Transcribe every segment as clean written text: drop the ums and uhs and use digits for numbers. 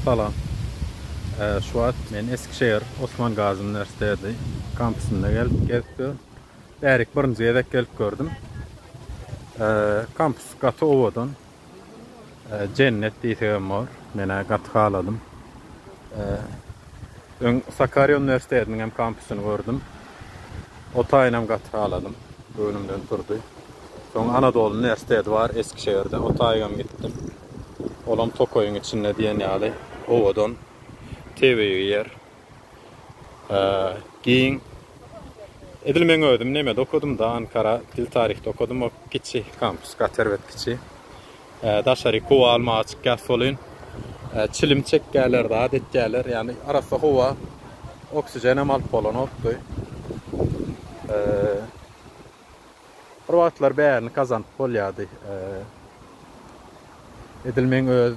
Salam. Şu wagt men Eskişehir Osman Gazi uniwersiteti kampusynda gelip gezip ýörün. Bärik birinji gezek gelip gördüm. Kampus gaty owadan. Jennet diýsegem bor. Men-ä gaty haladym. Öň Sakarýa uniwersitetiniň hem kampusyny gördüm. O taýynam gaty haladym. Göwnümden turdy. Soň Anadolu uniwersiteti bar Eskişehirde. O taýygam gitdim. Olam tokaýyň içinde diýen ýaly owadan tebigy ýer. Giň. Edil meň özüm nemede okadym-da, Ankara dil taryhda okadym. O kiçi kampus, gaty erbet kiçi. Daşary howa almaga çykýas welin, çilim çekýärler, zat etýärler. Ýagny arassa howa, oksijenem alyp bolanokdy. Bir wagtlar bärini gazanyp bolýardy. Edil meň öz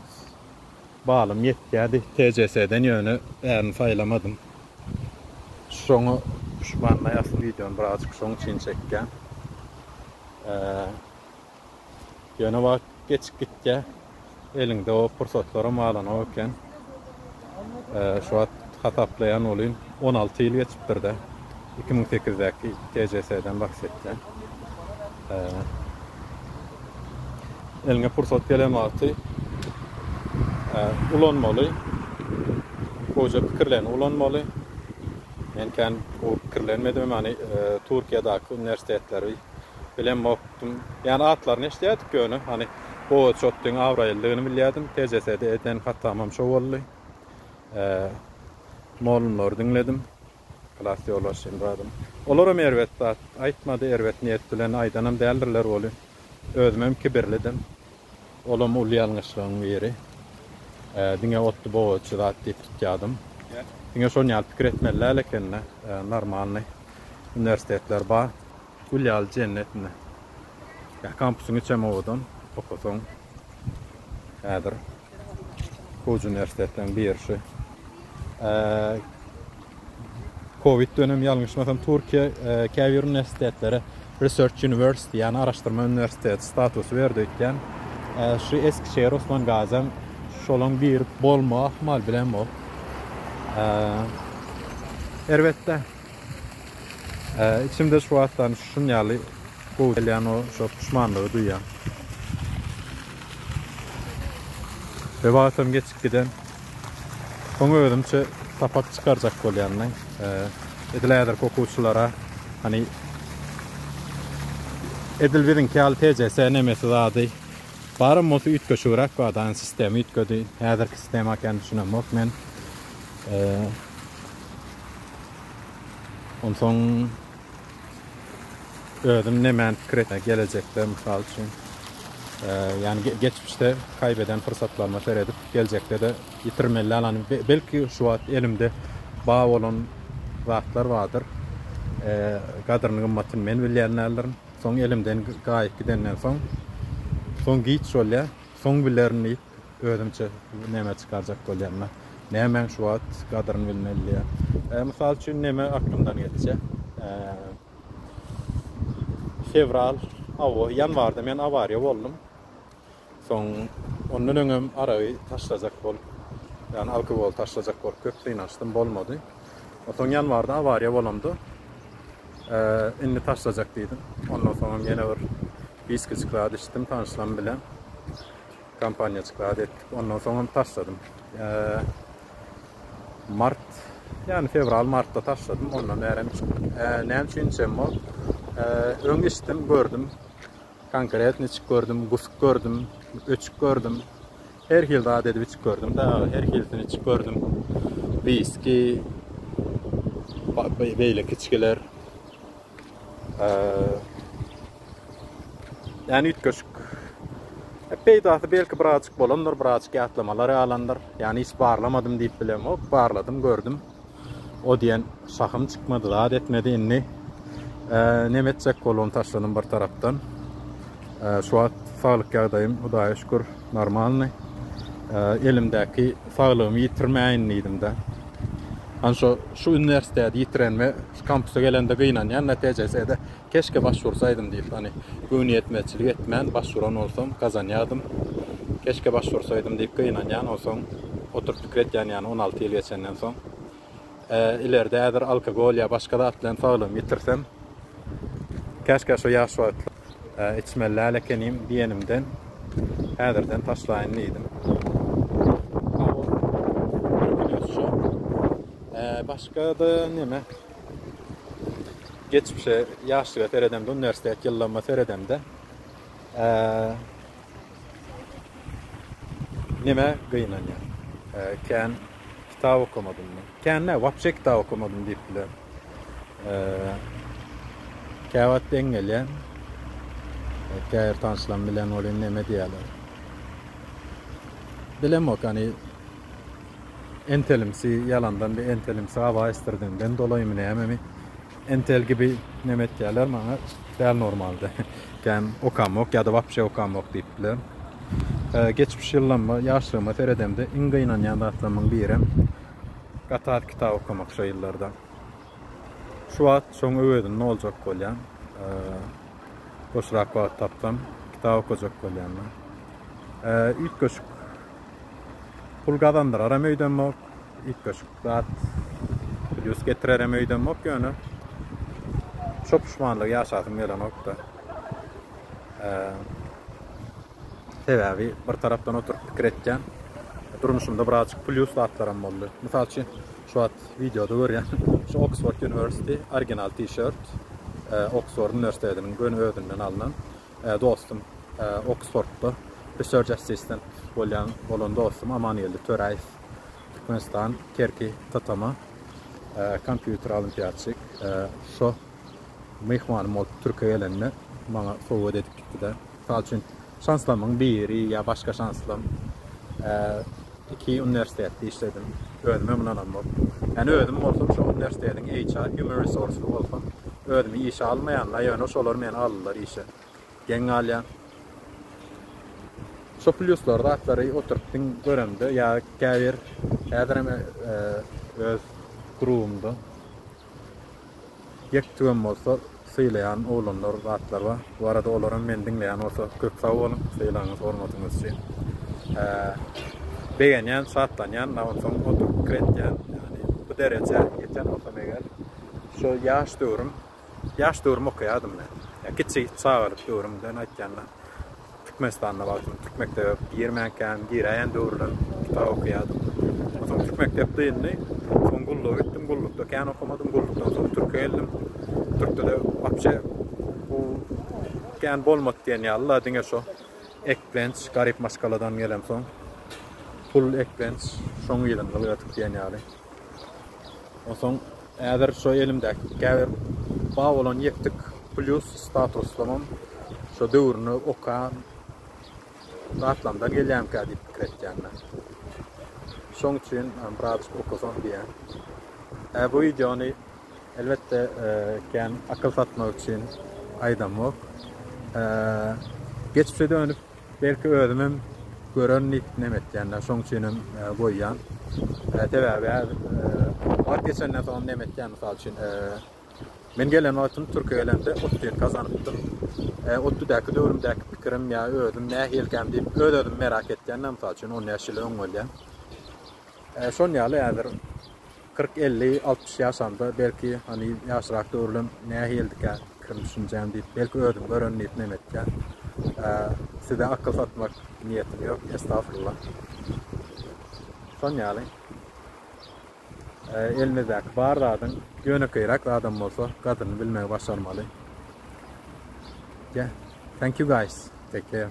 balym ýetýärdi TCS-den ýöne bärini saýlamadym. Şoňa puşmanlaý asly wideony birazjyk şoň üçin çekýän. Ýöne wagt geçip gitýär. Eliňde o pursatlaram galanok eken. Şu wagt hasaplaýan welin 16 ýyl geçipdir-de. 2008-däki TCS-den bahs etýän. Eliňe pursat gelen wagty ulanmaly. Gowja pikirlerini ulanmaly. Men kän gowy pikirlenmedim, ýagny Türkiýedäki uniwersitetleri bilemokdym. Ýagny atlaryny eşidýärdik ýöne, hany Boğaziçi-ODTÜ-iň abraýlydygyny bilýärdim. TCS-de eden hatamam şo boldy. Mollumlary diňledim. Klas ýolbaşçym zadym. Olaram erbet zat aýtmady, erbet niýet bilen aýdanam däldirler welin, özümem kibirlidim. Olam uly ýalňyşlygyň biri. Diňe ODTÜ Boğaziçi zat diýip tutýardym. Diňe şon ýaly pikir etmeli däl ekeni. Normalnyý uniwersitetler bar. Gül ýaly jennet indi. Ýa kampusyň içem owadan, okasaň häzir gowy uniwersitetleriň biri şu. Covid dönemi ýalňyşmasam Türkiýe käbir uniwersitetlere Research University ýagny araşdyrma uniwersiteti statusy berdi öýtýän. Şu Eskişehir Osman Gazam şolaň biri bolma ahmal bilemok. Erbetde. Içimde şu wagtdan şun ýaly gowy gelýän o şo puşmanlygy duýýan. We wagtam geçip giden. Soň özümçe sapak çykarjak bolýan. Edil häzirki okuwçylara hani edil biziňki ýaly TCS nemesi zady baram bolsa üýtgeşigräk bar, dany sistema üýtgedi. Häzirki sistema kän düşünemok men. Onsoň özüm nemäni pikir etýän gelejekde mysal üçin ýagny geçmişde kaýbeden pursatlaryma seredip geljekde-de ýitirmeli däl hany belki şu wagt elimde bar bolan zatlar bardyr gadyryny gymmatyny men bilýän däldirin soň elimden gaýyp gidenden soň soň giç bolýar soň bilerin diýip Özümçe neme çykarjak bolýan-da. Nämäň şu wagt gadyryny bilmeli diýýän. Mysal üçin neme aklymdan geçýär. Fewral, hawa, ýanwarda men awariýa boldum. Soň ondan öňem aragy taşlajak bolup, ýagny alkogoly taşlajak bolup köp synanyşdym, bolmady. Soň ýanwarda awariýa bolamda, indi taşlajak diýdim. Ondan soňam ýene bir wiskijik zat içdim tanyşlarym bilen. Kompaniýajyk zat etdik. Ondan soňam taşladym. Mart, ýagny fewral, martda taşladym. Ondan bärem näme üçin içemok. Öň içdim, gördüm. Konkretno içip gördüm, gusup gördüm, öçüp gördüm. Her hil zat edip içip gördüm da, her hilisini içip gördüm. Wiski, beýleki içgiler. Ýani üýtgeşik peýdasy belki birazjyk bolandyr, birazjyk ýatlamalar galandyr. Ýani hiç barlamadym diýip bilemok. Barladym, gördüm. O diýen şahym çykmady, zat etmedi indi. Neme etjek bolubam taşladym bir tarapdan. Şu wagt saglyk ýagdaýym Hudaýa şükür normalny. Elimdäki saglygymy ýitirmäýin diýdim-de. Hany şo şu uniwersiteti ýitirenime şu kampusa gelende gynanýan netijede keşke baş ursaýdym diýip hany göwnüýetmezçilik etmän baş uran bolsam gazanýadym. Keşke baş ursaýdym diýip gynanýan onsoň. Oturyp pikir etýän ýany 16 ýyl geçenden soň. Ileride häzir alkogol ýa başga zat bilen saglygymy ýitirsem, käşgä şo ýaş wagt içmeli däl ekenim diýenimden häzirden taşlaýyn diýdim. Bir plýus şo. Başga-da neme? Geçmişe, ýaşlyga seredemde, uniwersitet ýyllaryma seredemde, Nämä gynanýan? Kän kitap okamadym men. Kän däl, wapşe kitap okamadym diýip bilerin. Käwagt deň gelýän. Käbir tanyşlarym bilen welin neme diýýärler. Bilemok, ýagny entelimsi ýalandan bir entelimsi hawa esdirdiginden dolaýymy nämemi. Entel gibi neme etýärler maňa däl normalde. Kän okamok ýa-da wapşe okamok diýip bilerin. Geçmiş ýyllamda ýaşlygyma seredemde iň gynanýan zatlarymyň birem gaty az kitap okamak şo ýyllarda. Şu wagt şoň öwezini doljak bolýan. Boşrak wagt tapsam kitap okajak bolýan men. Üýtgeşik pul gazandyraram öýdemok. Üýtgeşik zat plýus getirerem öýdemok ýöne şo puşmanlygy ýaşasym gelenokda. Sebäbi bir tarapdan oturyp pikir etýän. Durmuşymda birazjyk plýus zatlaram boldy. Mysal üçin şu wagt wideoda görýän şu Oxford University original t-shirt Oxford uniwersitetiniň göni özünden alnan dostum Oxfordda research assistant bolýan bolan dostum Amangeldi Töräýew Türkmenistan Kerki TTM kompýuter olimpiýatçy şo myhmanym bolup Türkiýe gelende maňa sowgat edip gitdi-de. Mysal üçin şanslamyň biri ýa başga şanslam iki uniwersitetde işledim. Özümem ynanamok. Ýani özüm bolsam şo uniwersitetiň HR, Human Resource bolsam özümi işe almaýan-da, ýöne şolar meni aldylar işe. Geň galýan. Şo plýuslary zatlary oturyp diň göremde ýa käbir häzirem öz grubumda ýek-tügem bolsa sylaýan oglanlar zatlar bar. Bu arada olaram meni diňleýän bolsa köp sag boluň sylagyňyz hormatyňyz üçin. Begenýän, şatlanýan, onsoň oturyp pikir etýän. Ýagny bu derejä ýeten bolsam eger şo ýaş döwrüm Ýaş döwrüm okaýardym men. Ýa kiçi çagalyk döwrümden aýtýan-da. Türkmenistanda wagtym türk mekdebe girmänkäm, giräýen döwürlerim kitap okaýardym. Onsoň türk mekdep dyndy. Soň gulluga gitdim, gullukda kän okamadym, gullukdan soň türke geldim. Türkde-de wapşe bu kän bolmady diýen ýaly-la, diňe şo eklenç, garyp maşgaladan gelemsoň, pul eklenç, şoň yzyny ylgadyk diýen ýaly. Onsoň häzir şo elimdäki käbir bar bolan ýektik plýus statuslamam şo döwründe okan zatlamdan gelýärmikä diýip pikir etýän men. Şoň üçin birazajyk okasam diýýän. Hä bu wideony elbetde kän akyl satmak üçin aýdamok. Geçmişe dönüp Belki özümem görerin diýip neme etýänler, şoň üçinem goýýan. Sebäbi häzir wagt geçenden soň neme etýän mysal üçin men gelen wagtym Türkiýe gelemde ODTÜ-ni gazanypdym. ODTÜ-däki döwrümdäki pikirim ýa özüm nähilikäm diýip öz-özümi merak etýän-de mysal üçin 15 ýyl öň bolýar. Şon ýaly häzir 40, 50, 60 ýaşamda belki hany ýaşrak döwürlem nähilidikä pikirim düşünjäm diýip belki özüm görerin diýip neme etýän. Size akyl satmak niýetim ýok estagfurullah. Şon ýaly elimizdäki bar zadyň ýönekeýräk zadam bolsa gadryny bilmegi başarmaly. Yeah. Thank you guys. Take care.